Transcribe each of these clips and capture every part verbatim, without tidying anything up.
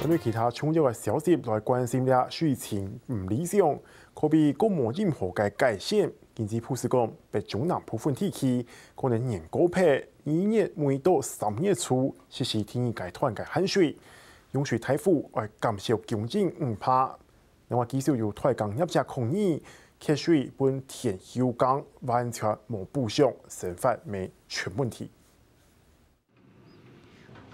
對其他重要个消息來關心，這水情毋理想，可比講無任何个改善。經濟部係講，北中南部分地區可能年過撇，二月尾到三月初實施第二階段个限水，用水大戶愛減少將近五趴。另外，繼續有大耕業者抗議，缺水分田休耕完全無補償，生活乜全問題。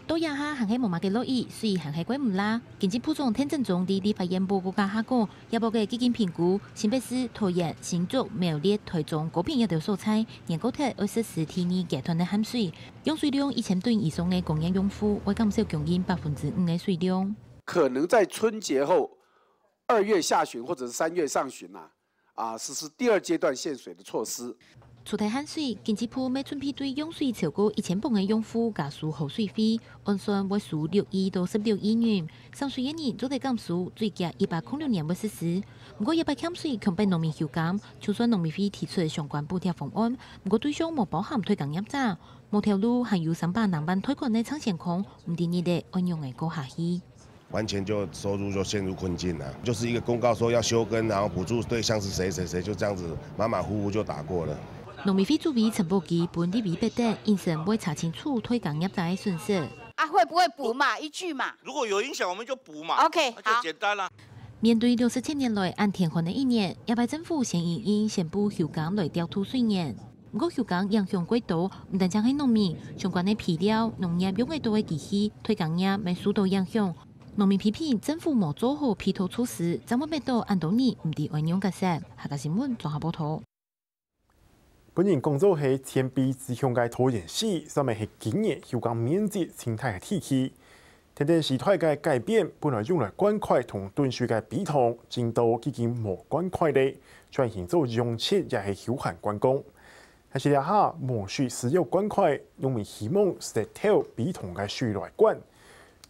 到這下還係無麼个落雨，水還係蓋毋罅。經濟部長田振中在立法院報告架下講，這駁个基金評估，新北市、桃園、新竹、苗栗、台中、高屏這兜所在，年過忒愛實施第二階段个限水，用水量一千噸以上个工業用戶會減少將近百分之五个水量。可能在春節後，二月下旬或者是三月上旬啊， 啊，實施第二階段限水的措施。除忒限水，經濟部乜準備對用水超過一千磅个用戶加收好水費，按算會收六億到十六億銀。省水个人做得減收，最遽一百空六年會實施。毋過，這擺欠水強迫農民休耕，就算農委會提出相關補貼方案，毋過對象無包含大耕業者，無頭路還有三百零萬貸款个鄭先康，毋知日仔愛仰仔過下去。 完全就收入就陷入困境了。就是一個公告說要休耕，然後補助對象是誰誰誰，就這樣子馬馬虎虎就打過了。農委會主委陳寶基分立委伯特應聲會查清楚大耕業者个損失。啊，會不會補嘛？一句嘛。如果有影響，我們就補嘛。 OK，那就簡單了。面對六十七年來恁天旱个一年，這擺政府先因應宣布休耕來調度水源。毋過休耕影響過多，毋單淨係農民，相關个肥料、農業用个多个機器，大耕業乜受到影響。農民批評政府無做好配套措施，正會搣到恁多人毋知愛仰結煞。客家新聞綜合報導。 本人講做係前被指控个桃園市，算係今年休耕面積盡大个地區。天頂時代个改變，本來用來灌溉同囤水个陂塘，今到既經無灌溉咧，轉型做養殖也係休閒觀光。但是這下無水需要灌溉，農民希望食透陂塘个水來灌。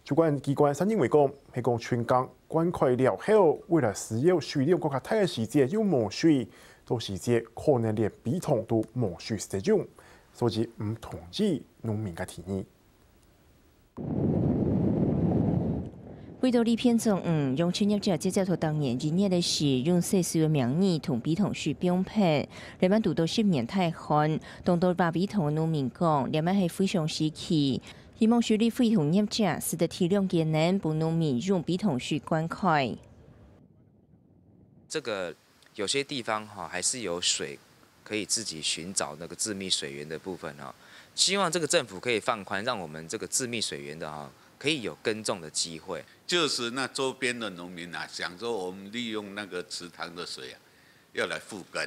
主管機關就認為講，係講春耕灌溉了後，未來需要水量較大个時節又無水，到時節可能連陂塘都無水使用，所以毋同意農民个提議。為到利便種魚，養殖業者接接到當年一月个時，用洗手个名義同陂塘水放撇，這滿堵到十年大旱，當多挖陂塘个農民講，這滿係非常時期。 希望水利會同業者使得體諒佢等，分農民用陂塘水灌溉。這個有些地方哈還是有水，可以自己尋找那個自覓水源的部分哈。希望這個政府可以放寬，讓我們這個自覓水源的哈可以有耕種的機會。就是那周邊的農民啊，想說我們利用那個池塘的水啊，要來復耕，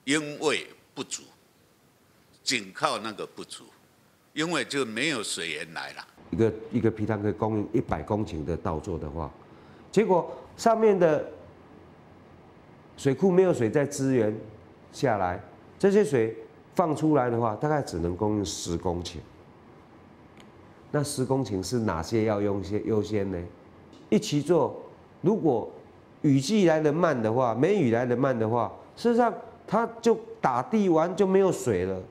因為不足，僅靠那個不足，因為就沒有水源來了。一個一個陂塘可以供應一百公頃的稻作的話，結果上面的水庫沒有水再支援下來，這些水放出來的話，大概只能供應十公頃。那十公頃是哪些要優先優先呢？一起做，如果雨季來得慢的話，梅雨來得慢的話，事實上它就打地完就沒有水了。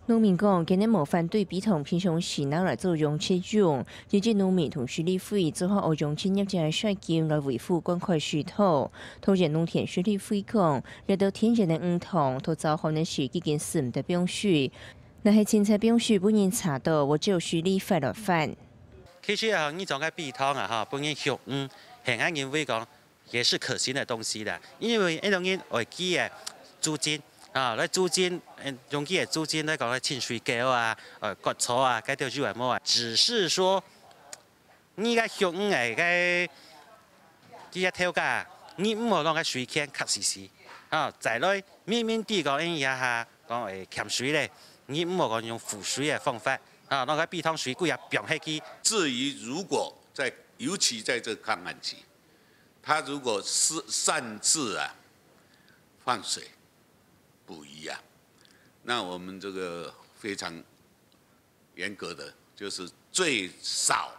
農民講，佢等無反對陂塘平常時拿來做養殖用，因為農民同水利會做好愛養殖業者个稅金來維護灌溉水道。桃園農田水利會講，這兜天然个魚塘，到遭旱个時已經使毋得放水，若係凊彩放水分人查到，會照水利法來罰。其實啊，你種个陂塘啊，哈，分人畜魚，係𠊎認為講 也是可行的東西啦。因為恁樣人會記得租金啊，來租金，嗯，用佢个租金來講來清水溝啊，呃，割草啊，該兜有啊無啊。只是說，你个畜魚个个，佢个頭家，你毋好讓个水坑卡死死啊，再來明明知講恁樣下講會欠水咧，你毋好講用補水个方法啊，讓个陂塘水歸下放下去。至於如果在，尤其在這个抗旱期， 他如果是擅自啊放水捕魚啊，那我們這個非常嚴格的，就是最少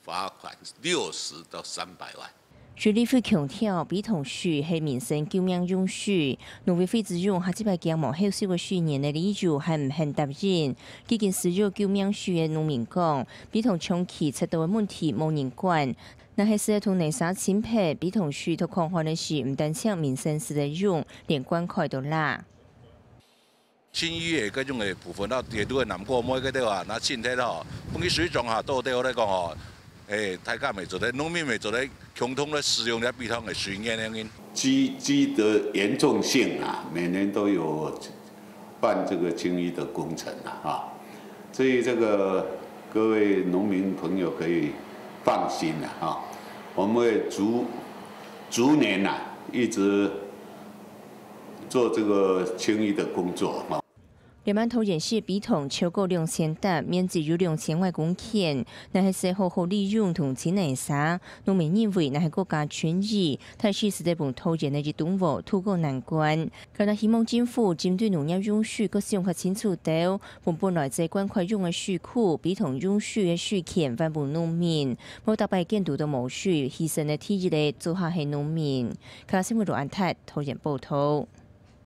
罰款六十到三百萬。水利會強調，陂塘水係民生救命用水，農委會指出，下一擺驚無後續个水源个理由還毋肯答應。既經使用救命水个農民講，陂塘長期出到个問題無人管，若係使得同泥沙侵蝕，陂塘水到抗旱个時，毋單淨民生使得用，連灌溉都罅。 清淤个該種个部分，啊，也都會南過尾个對啊，那清忒吼，分佢水漲下倒掉來講吼，誒，大家乜做得，農民乜做得，共同來使用這陂塘个水源个。積積的嚴重性啊，每年都有辦這個清淤的工程啊，哈。所以這個各位農民朋友可以放心了哈，我們會逐逐年啊，一直 做這個清淤的工作，哈。這滿桃園市陂塘超過兩千垤，面積有兩千外公頃，若係使好好利用同清泥沙，農民認為若係國家存疑，大勢使得分桃園个一冬禾渡過難關。佢等希望政府針對農業用水各項較清楚兜，分本來在灌溉用个水庫、陂塘用水个水權還分農民，無逐擺見堵到無水，犧牲个第一个做下係農民。客家新聞羅安泰，桃園報導。